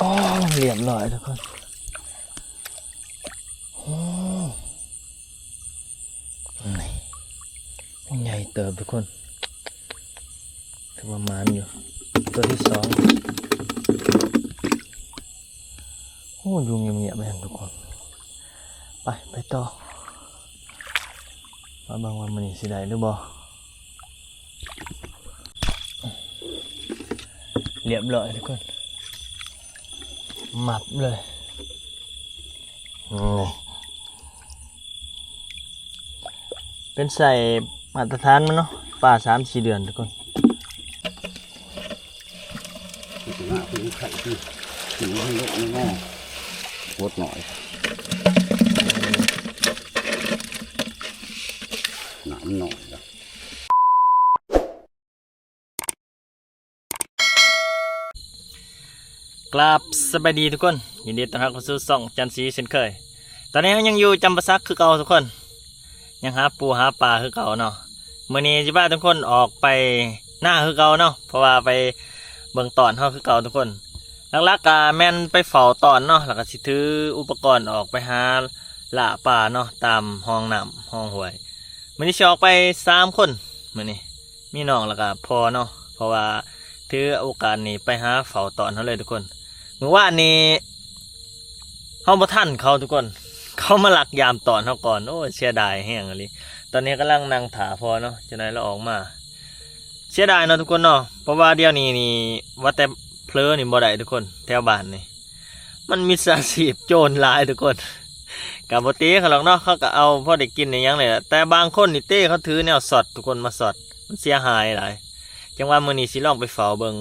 ໂອ້ ລຽບຮ້ອຍທຸກຄົນ. ໂອ້ ນີ້ ໂອ້ ໃຫຍ່ເຕີບທຸກຄົນ. ຖືວ່າໝານຢູ່ ຕົວທີສອງ. ໂອ້ ຢູ່ງຽບໆ ແມ່ນທຸກຄົນ. ໄປ ໄປຕໍ່ ມາເບິ່ງວ່າມື້ນີ້ຊິໄດ້ຫຼືບໍ່. ລຽບຮ້ອຍທຸກຄົນ ມັບເລີຍ. ນີ້ ເປັນໄຊມາດຕະຖານມັນເນາະ ປາສາມສີ່ເດືອນທຸກຄົນ. ມາເປັນໄຂ່ທີ່ ທີ່ມັນເລັກນ້ອຍ ໂຄດໜ້ອຍ ນ້ຳໜ້ອຍ. ກາບສະບາຍດີທຸກຄົນ ຍິນດີຕ້ອນຮັບເຂົ້າສູ່ຊ່ອງຈັນສີເຊັ່ນເຄີຍ. ຕອນນີ້ເຮົາຍັງຢູ່ຈຳປາສັກຄືເກົ່າທຸກຄົນ ຍັງຫາປູຫາປາຄືເກົ່າເນາະ. ມື້ນີ້ຊິພາທຸກຄົນອອກໄປນາຄືເກົ່າເນາະ ເພາະວ່າໄປເບິ່ງຕອນເຮົາຄືເກົ່າທຸກຄົນ. ຫຼັກໆ ກະແມ່ນໄປເຝົ້າຕອນເນາະ ແລ້ວກະຊິຖືອຸປະກອນອອກໄປຫາລ່າປາເນາະ ຕາມຮ່ອງນ້ຳຮ່ອງຫ້ວຍ. ມື້ນີ້ຊິອອກໄປສາມຄົນ ມື້ນີ້ ມີນ້ອງແລ້ວກະພໍ່ເນາະ ເພາະວ່າຖືໂອກາດນີ້ໄປຫາເຝົ້າຕອນເຮົາເລີຍທຸກຄົນ. ມື້ວານນີ້ເຮົາບໍ່ທັນເຂົາທຸກຄົນ ເຂົາມາລັກຍາມຕອນເຮົາກ່ອນ. ໂອ້ຍ ເສຍດາຍແຮງອີ່ຫຼີ. ຕອນນີ້ກຳລັງນັ່ງຖ້າພໍ່ເນາະ ຈັກໜ້ອຍລາວອອກມາ. ເສຍດາຍເນາະທຸກຄົນເນາະ ເພາະວ່າດຽວນີ້ນີ້ວ່າແຕ່ເຜີນີ້ບໍ່ໄດ້ທຸກຄົນ ແຖວບ້ານນີ້ ມັນມິດສາຊີບໂຈນຫຼາຍທຸກຄົນ. ກະບໍ່ເຕະເຂົາດອກເນາະ ເຂົາກະເອົາພໍໄດ້ກິນໄດ້ຫຍັງນີ້ແຫຼະ ແຕ່ບາງຄົນນີ້ເຕະເຂົາຖືແນວຊັອດທຸກຄົນ ມາຊັອດ ມັນເສຍຫາຍຫຼາຍ. ຈັ່ງວ່າມື້ນີ້ຊິລອງໄປເຝົ້າເບິ່ງ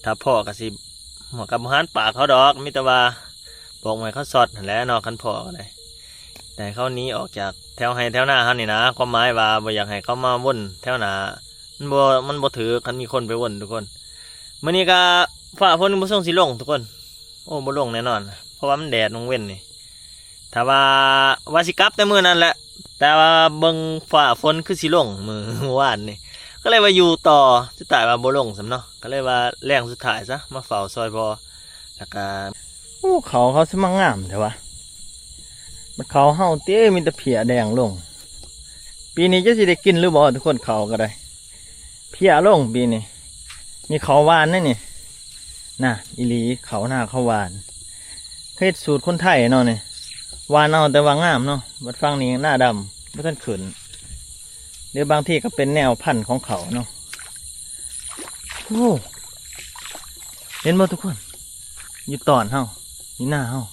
ຖ້າພໍ້ກະຊິ ກະບໍ່ຫັນປາກເຂົາດອກ ມີແຕ່ວ່າບອກບໍ່ໃຫ້ເຂົາຊັອດຫັ້ນແຫຼະເນາະ ຄັນພໍ້ກະໄດ້. ແຕ່ເຂົາໜີອອກຈາກແຖວໄຮ່ແຖວນາເຮົານີ້ນາ ຄວາມໝາຍວ່າບໍ່ຢາກໃຫ້ເຂົາມາວົນແຖວໜ້າ ມັນບໍ່ ມັນບໍ່ຖືກ ຄັນມີຄົນໄປວົນທຸກຄົນ. ມື້ນີ້ກະຟ້າຝົນບໍ່ຊົງຊິລົງທຸກຄົນ ໂອ້ ບໍ່ລົງແນ່ນອນ ເພາະວ່າມັນແດດວັງເວັນນີ້. ຖ້າວ່າ ວ່າຊິກັບແຕ່ມື້ນັ້ນແຫຼະ ແຕ່ວ່າເບິ່ງຟ້າຝົນຄືຊິລົງມື້ ມື້ວານນີ້ ກະເລີຍວ່າຢູ່ຕໍ່ ສຸດທ້າຍວ່າບໍ່ລົງຊ້ຳເນາະ ກະເລີຍວ່າແລງສຸດທ້າຍຊະ ມາເຝົ້າຊ່ອຍພໍ່ ແລ້ວກະ ໂອ້ ເຂົ້າເຂົາຊິມາງາມແທ້ວະ ບັດເຂົ້າເຮົາຕິມີແຕ່ເພ້ຍແດງລົງ. ປີນີ້ຈັກຊິໄດ້ກິນຫຼືບໍ່ທຸກຄົນ ເຂົ້າກະໄດ້ ເພ້ຍລົງປີນີ້. ນີ້ເຂົ້າຫວານເດ້ນີ້ ນະ ອີ່ຫຼີ ເຂົ້ານາເຂົ້າຫວານ ເຮັດສູດຄົນໄທເນາະນີ້ ຫວ່ານເອົາແຕ່ວ່າງາມເນາະ ບັດຝັ່ງນີ້ນາດຳ ບໍ່ທັນຂຶ້ນ ຫຼືບາງທີກະເປັນແນວພັນຂອງເຂົາເນາະ. ໂອ້ ເຫັນບໍ່ທຸກຄົນ ຢູ່ຕອນເຮົາ ຢູ່ນາເຮົາ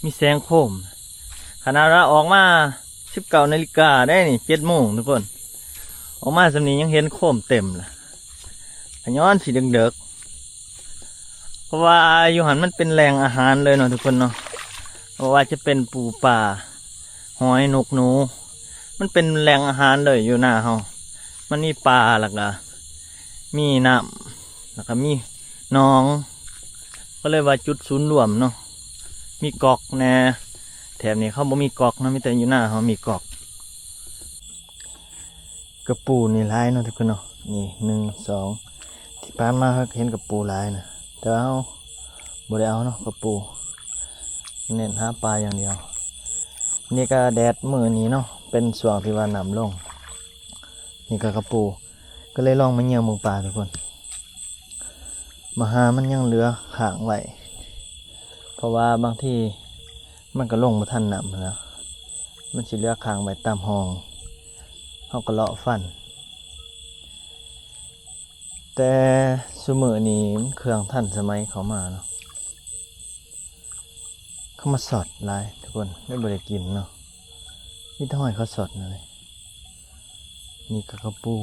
ມີແສງໂຄມ ຂະໜາດວ່າອອກມາສິບເກົ້ານາລິກາໄດ໋ນີ້ ເຈັດໂມງທຸກຄົນ ອອກມາສ່ຳນີ້ຍັງເຫັນໂຄມເຕັມລະ ກະຍ້ອນຊິເດິກໆ ເພາະວ່າຢູ່ຫັ້ນມັນເປັນແຫຼ່ງອາຫານເລີຍເນາະທຸກຄົນເນາະ ບໍ່ວ່າຈະເປັນປູປາ ຫອຍ ນົກ ໜູ ມັນເປັນແຫຼ່ງອາຫານເລີຍຢູ່ນາເຮົາ ມັນມີປາ ແລ້ວກະມີນ້ຳ ແລ້ວກະມີໜອງ ກະເລີຍວ່າຈຸດສູນລວມເນາະ ມີກອກແດ່ ແຖບນີ້ເຂົາບໍ່ມີກອກເນາະ ມີແຕ່ຢູ່ນາເຮົາມີກອກ. ກະປູນີ້ຫຼາຍເນາະທຸກຄົນເນາະ ນີ້ ໜຶ່ງ ສອງ ທີ່ຜ່ານມາເຮົາກະເຫັນກະປູຫຼາຍນະ ແຕ່ວ່າເຮົາບໍ່ໄດ້ເອົາເນາະກະປູ ເນັ້ນຫາປາຢ່າງດຽວ. ນີ້ກະແດດມື້ນີ້ເນາະ ເປັນຊ່ວງທີ່ວ່ານ້ຳລົງ ນີ້ກະກະປູ ກະເລີຍລອງມາຍ່ຽວເບິ່ງປາທຸກຄົນ ມາຫາມັນຍັງເຫຼືອຄ້າງໄວ້ ເພາະວ່າບາງທີມັນກະລົງບໍ່ທັນນ້ຳຫັ້ນແຫຼະ ມັນຊິເຫຼືອຄ້າງໄວ້ຕາມຮ່ອງ ເຮົາກະເລາະຟັນ. ແຕ່ຊຸມື້ນີ້ມັນເຄື່ອງທັນສະໄໝເຂົ້າມາເນາະ ເຂົາມາຊັອດຫຼາຍທຸກຄົນ ເລີຍບໍ່ໄດ້ກິນເນາະ ມີແຕ່ຮອຍເຂົາຊັອດນັ້ນແຫຼະ. ນີ້ກະກະປູ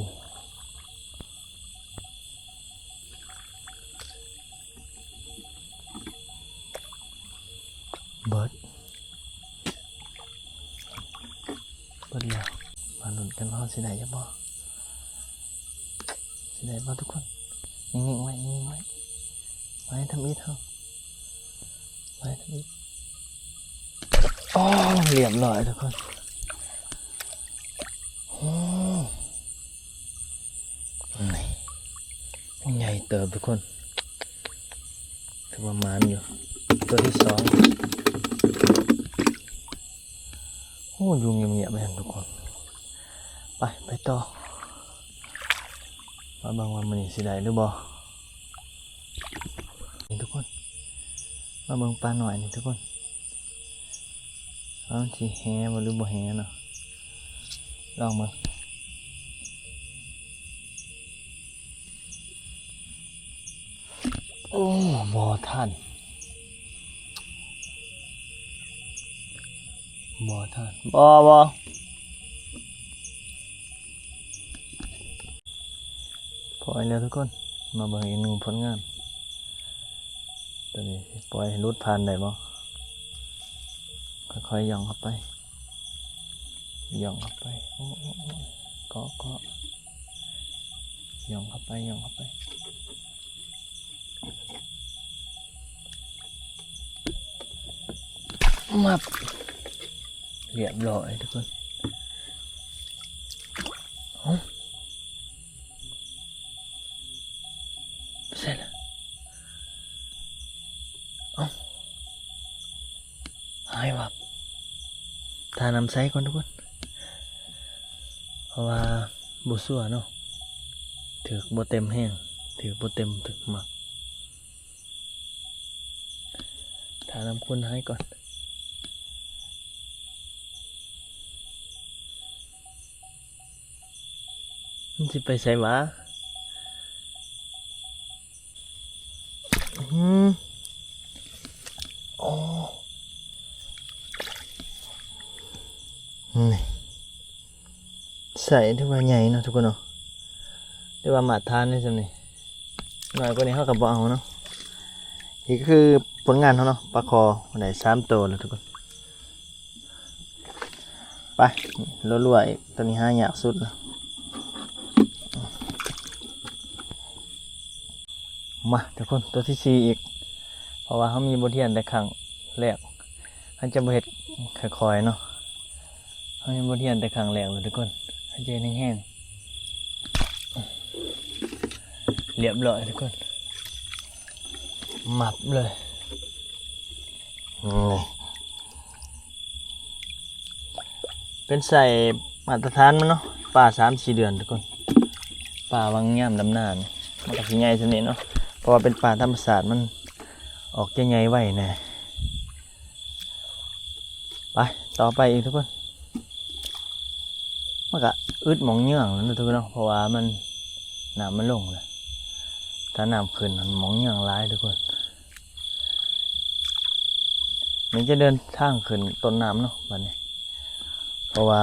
ເບິດ ເບິດແລ້ວ ມາລຸ້ນກັນວ່າເຮົາຊິໄດ້ຢູ່ບໍ່ ຊິໄດ້ບໍ່ທຸກຄົນ. ນິ່ງໆໄວ້ ນິ່ງໆໄວ້ ໄວ້ທຳອິດເຮົາ ໄວ້ທຳອິດ. ໂອ້ ລຽບຮ້ອຍທຸກຄົນ ໂອ້ ນີ້ ໃຫຍ່ເຕີບທຸກຄົນ ແຕ່ ຖືວ່າໝານຢູ່ ຕົວທີສອງ. ໂອ້ ຢູ່ງຽບໆ ແມ່ນທຸກຄົນ. ໄປ ໄປຕໍ່ ມາເບິ່ງວ່າມື້ນີ້ຊິໄດ້ຫຼືບໍ່. ນີ້ທຸກຄົນ ມາເບິ່ງປານ້ອຍນີ້ທຸກຄົນ ວ່າມັນຊິແຮ່ບໍ່ຫຼືບໍ່ແຮ່ເນາະ. ລອງເບິ່ງ. ໂອ້ ບໍ່ທັນ ບໍ່ທັນ ບໍ່ ບໍ່. ພໍ້ແລ້ວທຸກຄົນ ມາເບິ່ງອີກໜຶ່ງຜົນງານ. ຕົວນີ້ຊິປ່ອຍໃຫ້ຫຼຸດຜ່ານໄດ້ບໍ່? ຄ່ອຍໆ ຢ່ອງເຂົ້າໄປ ຢ່ອງເຂົ້າໄປ. ໂອ້ ເກາະ ເກາະ ຢ່ອງເຂົ້າໄປ ຢ່ອງເຂົ້າໄປ. ມັບ ລຽບຮ້ອຍທຸກຄົນ. ເອົ້າ ໄປໃສລະ? ເອົ້າ ຫາຍວັບ. ຖ້ານ້ຳໃສກ່ອນທຸກຄົນ ເພາະວ່າບໍ່ຊົວເນາະ ຖືກບໍ່ເຕັມແຮງ ຖືກບໍ່ເຕັມ ຖືກມັກ. ຖ້ານ້ຳຂຸ່ນຫາຍກ່ອນ. ມັນຊິໄປໃສຫວາ? ອືມ ໂອ້ ນີ້ ໄຊຖືວ່າໃຫຍ່ເນາະທຸກຄົນເນາະ ແຕ່ວ່າມາດຖານນີ້ຊ່ຳນີ້ ນ້ອຍກວ່ານີ້ເຮົາກໍບໍ່ເອົາເນາະ. ນີ້ຄືຜົນງານເຮົາເນາະ ປາຄໍໄດ້ສາມໂຕແລ້ວທຸກຄົນ. ໄປ ລົວໆ ອີກ ໂຕນີ້ຫາຍາກສຸດລະ. ມາທຸກຄົນ ໂຕທີສີ່ອີກ ເພາະວ່າເຮົາມີບົດຮຽນແຕ່ຄັ້ງແລກ ເຮົາຈະບໍ່ເຮັດຄ່ອຍໆເນາະ. ເຮົາມີບົດຮຽນແຕ່ຄັ້ງແລກເລີຍທຸກຄົນ ເຮົາຈະເຮັດແຮງໆ. ລຽບຮ້ອຍທຸກຄົນ ມັບເລີຍ. ນີ້ ເປັນໄຊມາດຕະຖານມັນເນາະ ປາສາມສີ່ເດືອນທຸກຄົນ. ປາຫວ່າງຍາມດຳນານີ້ ມັນກໍຊິໃຫຍ່ສ່ຳນີ້ເນາະ ເພາະວ່າເປັນປາທຳມະຊາດ ມັນອອກຈະໃຫຍ່ໄວແດ່. ໄປ ຕໍ່ໄປອີກທຸກຄົນ. ມັນກະອຶດໝ່ອງເຍືອງແລ້ວເນາະທຸກຄົນເນາະ ເພາະວ່າມັນ ນ້ຳມັນລົງແລ້ວ ຖ້ານ້ຳຂຶ້ນຫັ້ນໝ່ອງເຍືອງຫຼາຍທຸກຄົນ. ມັນຈະເດີນທາງຂຶ້ນຕົ້ນນ້ຳເນາະບັດນີ້ ເພາະວ່າ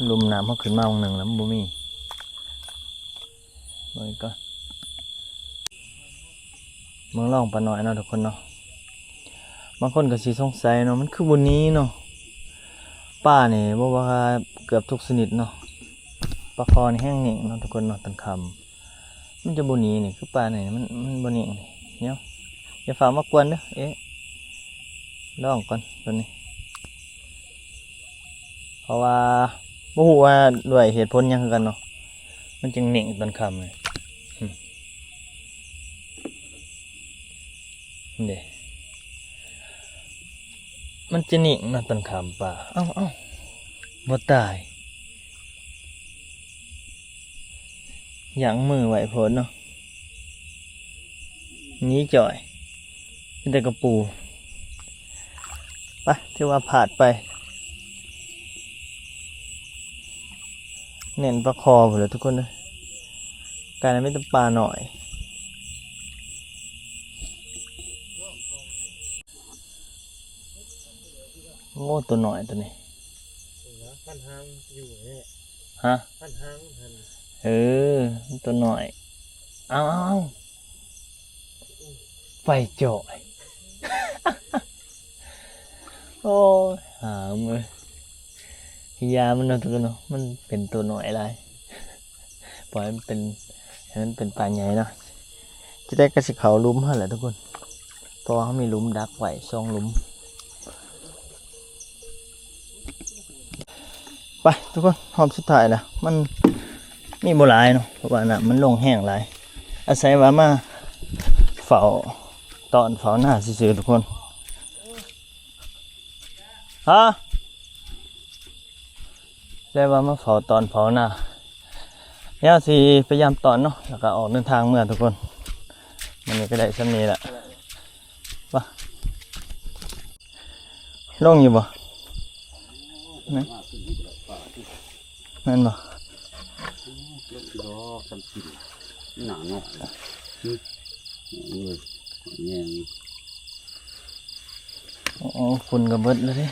ລຸ່ມນ້ຳເຮົາຂຶ້ນມາໝ່ອງໜຶ່ງແລ້ວມັນບໍ່ມີ. ເບິ່ງກ່ອນ ເບິ່ງລອງປານ້ອຍເນາະທຸກຄົນເນາະ. ບາງຄົນກໍຊິສົງໄສເນາະ ມັນຄືບໍ່ໜີເນາະ. ປານີ້ບໍ່ວ່າເກືອບທຸກຊະນິດເນາະ ປາຄໍນີ້ແຮງນິ່ງເນາະທຸກຄົນເນາະ. ຕອນຄ່ຳມັນຈະບໍ່ໜີນີ້ ຄືປານີ້ມັນ ມັນບໍ່ນິ່ງນີ້. ດຽວ ຢ່າຟ້າວມາກວນເດີ. ເອະ ລອງກ່ອນຕົວນີ້ ເພາະວ່າບໍ່ຮູ້ວ່າດ້ວຍເຫດຜົນຫຍັງຄືກັນເນາະ ມັນຈຶ່ງນິ່ງຕອນຄ່ຳນີ້. ເດ້ ມັນຈະນິ່ງເນາະຕອນຄ່ຳປາ. ເອົ້າ ເອົ້າ ບໍ່ຕາຍ ຫຍັງມືໄວໂພດເນາະ. ໜີຈ່ອຍ ມີແຕ່ກະປູ. ໄປ ຖືວ່າພາດໄປ ເນັ້ນປາຄໍພຸ້ນແຫຼະທຸກຄົນເອີຍ. ກາຍເປັນມີແຕ່ປານ້ອຍ. ໂອ້ ຕົວນ້ອຍຕົວນີ້ ພັນຫາງຢູ່ແທ້. ຮະ? ພັນຫາງຫັ້ນ. ເອີ ຕົວນ້ອຍ. ເອົາ ເອົາ ເອົາ ໄຟຈ່ອຍ. ໂອ້ຍ ຫາເອີຍ ຢ່າມັນເນາະທຸກຄົນເນາະ ມັນເປັນຕົວນ້ອຍຫຼາຍ. ປ່ອຍມັນເປັນ ໃຫ້ມັນເປັນປາໃຫຍ່ເນາະ. ຈະໄດ້ກໍຊິເຂົ້າຫຼຸມຫັ້ນແຫຼະທຸກຄົນ ເພາະວ່າເຮົາມີຫຼຸມດັກໄວ້ສອງຫຼຸມ. ໄປທຸກຄົນ ຮອບສຸດທ້າຍລະ ມັນມີບໍ່ຫຼາຍເນາະ ເພາະວ່ານ້ຳມັນລົງແຮງຫຼາຍ. ອາໄສວ່າມາເຝົ້າ ຕອນເຝົ້ານາຊື່ໆ ທຸກຄົນ. ຮະ? ແຕ່ວ່າມາເຝົ້າຕອນເຝົ້ານາ. ດຽວຊິໄປຢາມຕອນເນາະ ແລ້ວກໍອອກເດີນທາງເມືອທຸກຄົນ. ມື້ນີ້ກໍໄດ້ສ່ຳນີ້ແຫຼະ. ປະ ລົງຢູ່ບໍ່? ແມ່ນ ແມ່ນບໍ່? ດອກ ຊຳກິນ ໜາງອກ ອືມ ເອີ ແຍງ ໂອ້ ຝຸ່ນກໍເບິດແລ້ວເດ້.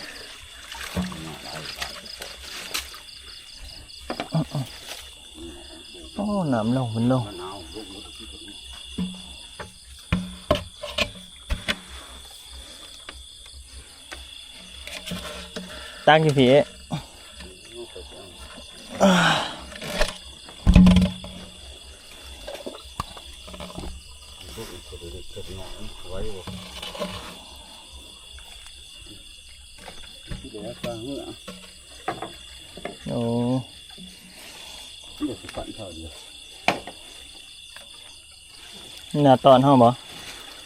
ໂອ້ ນ້ຳລົງ ມັນລົງ. ຕັກຢູ່ພີ້ເອ. ໂອ້ ນີ້ນະຕອນເຮົາບໍ່?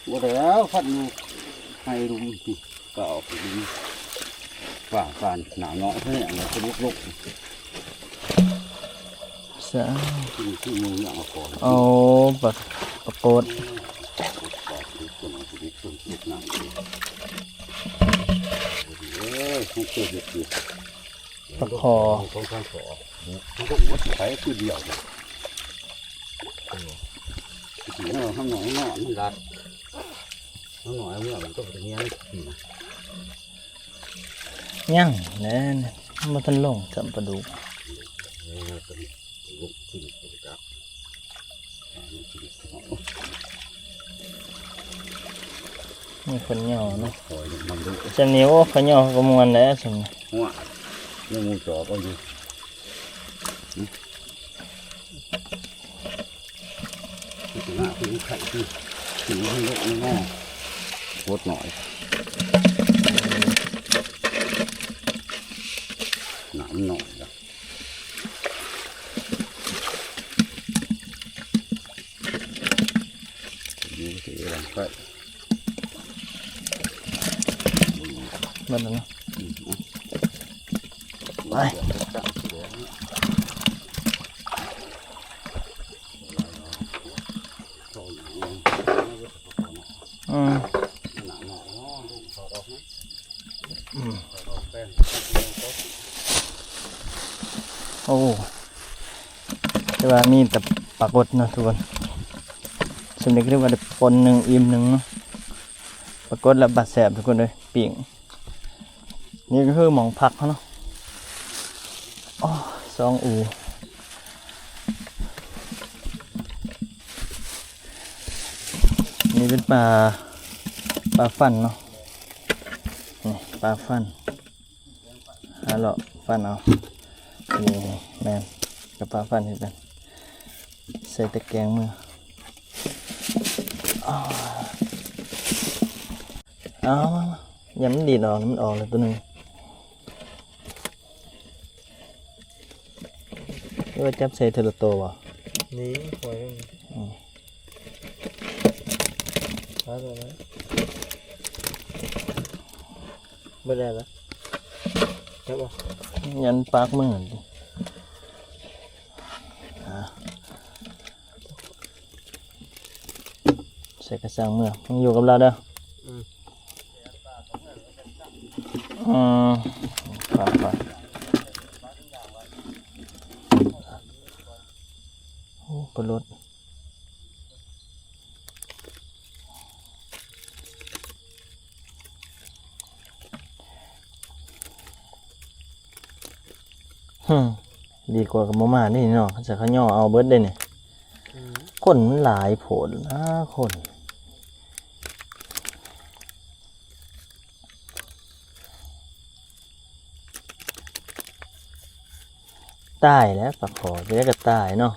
ບໍ່ແລ້ວ ພັດຢູ່ໃຫ້ລຸມຕິ ກໍເອົາໄປລຸມ ປາການໜາວເນາະ ເຮັດຫຍັງກໍລຸກໆ ສາ ຄື ຄືໝູ່ຫຍັງເອົາກ່ອນ ໂອ້ ປາ ປາກົດ ປາກົດຕົວນັ້ນ ປາກົດຕົວນັ້ນ ເອີ ມັນເກີດເຮັດຢູ່ ປາຄໍ່ ສອງສາມຂໍ້ ມັນກໍໝົດໄປຄືດຽວ ເອີ ເຮົານ້ອຍເນາະ ມັນລັດ ເຮົານ້ອຍເມື່ອມັນກໍບໍ່ໄດ້ຮຽນ ຍັງແຫຼະ ມັນບໍ່ທັນລົງຊ້ຳປາດຸກ ເອີ ຕົວນີ້ລົງຂຶ້ນໄປຈັກ ມີຄົນຫຍໍ້ເນາະ ຈຳນີ້ ໂອ້ ເຂົາຫຍໍ້ເຂົາກໍມ່ວນແຫຼະ ຊຳນີ້ ຫົວ ຍັງໝູ່ຈອບເອົາຢູ່ ໜ້າຄືໄຂ່ຄື ຄືໃຫ້ເລັກນ້ອຍ ໂຄດໜ້ອຍ ໜ້າມັນໜ້ອຍລະ ຢູ່ທີ່ຫຼັງໄຟ ເບິດແລ້ວເນາະ ອືມ ໄປ ອືມ ອືມ ໂອ້ ແຕ່ວ່າມີແຕ່ປາກົດເນາະທຸກຄົນ ສ່ຳນີ້ກໍຖືວ່າໄດ້ປົນໜຶ່ງ ອີ່ມໜຶ່ງເນາະ ປາກົດແລ້ວບັດແຊບທຸກຄົນເອີຍ ປີ້ງ. ນີ້ກໍຄືໝ່ອງພັກເຮົາເນາະ ອໍ ສອງອູ່ ນີ້ເປັນປາ ປາຟັນເນາະ ນີ້ປາຟັນ ຫາເລາະຟັນເອົາ ນີ້ແມ່ນ ກໍປາຟັນຄືກັນ ໃສ່ຕະແກງມື ເອົາມາ ມາ ຢ່າມັນດີດອອກ ມັນອອກແລ້ວຕົວໜຶ່ງ ຫຼືວ່າຈັບໃສ່ເທື່ອລະໂຕບໍ່? ນີ້ ປ່ອຍມັນ ອືມ ປາກມັນ ບໍ່ໄດ້ລະ ຈັບບໍ່? ຍັນປາກມື ອ່າ ໃສ່ກະສັງເມືອ ມຶງຢູ່ກັບລາວເດີ ອືມ ອືມ ໄປ ໄປ ໂອ້ ປາໂລດ. ຫຶ ດີກວ່າກໍບໍ່ມານີ້ເນາະ ຄັນຊັ້ນເຂົາຍໍ່ເອົາເບິດເດ້ນີ້ ອືມ ຄົນມັນຫຼາຍໂພດນະ ຄົນ ຕາຍແລ້ວປາຄໍ່ ຈັ່ງໃດກໍຕາຍເນາະ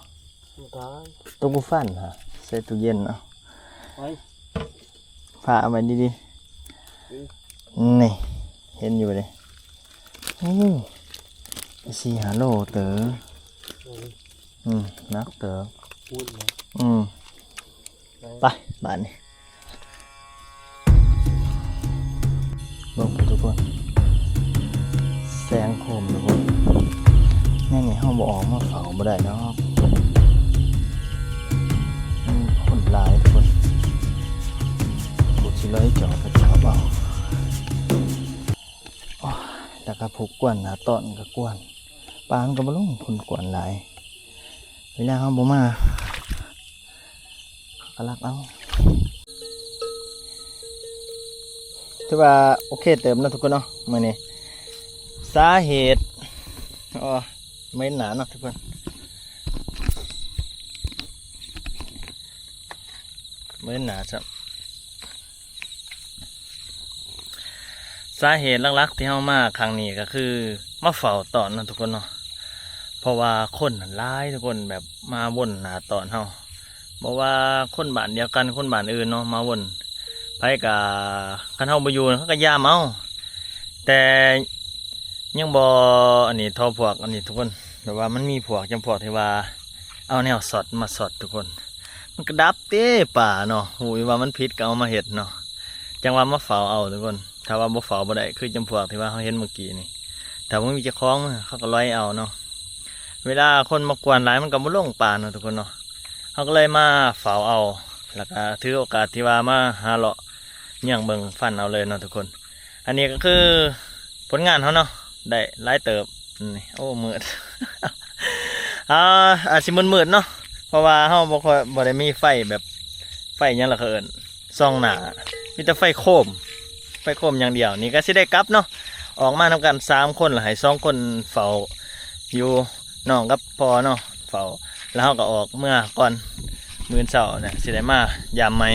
ຕາຍ ຕົວຜູ້ຟັນຫະ ໃສ່ຕູ້ເຢັນເອົາ ໄປ ຝາກເອົາໄວ້ດີໆ ອືມ ນີ້ ເຫັນຢູ່ເດ້ ໂອ້ ສີ່ຫ້າໂລເຕີ ອືມ ອືມ ໜັກເຕີ ອືມ ໄປ ບາດນີ້ ເບິ່ງພຸ້ນທຸກຄົນ ແສງໂຄມທຸກຄົນ ແນວນີ້ເຮົາບໍ່ອອກມາເຝົ້າບໍ່ໄດ້ດອກ ມີຄົນຫຼາຍທຸກຄົນ ຜູ້ຊິລອຍຈອກກະຈັບເອົາ ໂອ້ຍ ແລ້ວກະຜູ້ກວນໜ້າຕອນກະກວນ ປາມັນກະບໍ່ລົງ ຄົນກວນຫຼາຍ ເວລາເຮົາບໍ່ມາ ເຂົາກະລັກເອົາ ຖືວ່າໂອເຄເຕີບເນາະທຸກຄົນເນາະ ມື້ນີ້ ສາເຫດ ໂອ້ ເໝັນໜ້າເນາະທຸກຄົນ ເໝັນໜ້າຊ້ຳ. ສາເຫດຫຼັກໆທີ່ເຮົາມາຄັ້ງນີ້ກະຄືມາເຝົ້າຕອນເນາະທຸກຄົນເນາະ ເພາະວ່າຄົນຫັ້ນຫຼາຍທຸກຄົນ ແບບມາວົນໜ້າຕອນເຮົາ ບໍ່ວ່າຄົນບ້ານດຽວກັນ ຄົນບ້ານອື່ນເນາະ ມາວົນ ໃຜກະ ຄັນເຮົາບໍ່ຢູ່ເຂົາກະຍາມເອົາ ແຕ່ຍັງບໍ່ອັນນີ້ທໍ່ພວກອັນນີ້ທຸກຄົນ ແບບວ່າມັນມີພວກຈຳພວກທີ່ວ່າເອົາແນວຊັອດມາຊັອດທຸກຄົນ ມັນກະດັບເດ້ປາເນາະ ຮູ້ຢູ່ວ່າມັນຜິດກະເອົາມາເຮັດເນາະ ຈັ່ງວ່າມາເຝົ້າເອົາທຸກຄົນ ຖ້າວ່າບໍ່ເຝົ້າບໍ່ໄດ້ ຄືຈຳພວກທີ່ວ່າເຮົາເຫັນມື້ກີ້ນີ້ ຖ້າບໍ່ມີເຈົ້າຂອງເຂົາກະລອຍເອົາເນາະ ເວລາຄົນມາກວນຫຼາຍມັນກະບໍ່ລົງປາເນາະທຸກຄົນເນາະ ເຮົາກະເລີຍມາເຝົ້າເອົາ ແລ້ວກະຖືໂອກາດທີ່ວ່າມາຫາເລາະເຍືອງເບິ່ງຟັນເອົາເລີຍເນາະທຸກຄົນ ອັນນີ້ກະຄືຜົນງານເຮົາເນາະ ໄດ້ຫຼາຍເຕີບ ນີ້ ໂອ້ ມືດ ອາ ອາດຊິມືດໆເນາະ ເພາະວ່າເຮົາບໍ່ຄ່ອຍ ບໍ່ໄດ້ມີໄຟແບບ ໄຟຫຍັງລະເຂົາເອີ້ນ ສ່ອງໜ້າ ມີແຕ່ໄຟໂຄມ ໄຟໂຄມຢ່າງດຽວ ນີ້ກະຊິໄດ້ກັບເນາະ ອອກມານຳກັນສາມຄົນ ລະໃຫ້ສອງຄົນເຝົ້າຢູ່ ນ້ອງກັບພໍ່ເນາະ ເຝົ້າ ລະເຮົາກະອອກເມືອກ່ອນ ມື້ອື່ນເຊົ້ານະ ຊິໄດ້ມາຢາມໃໝ່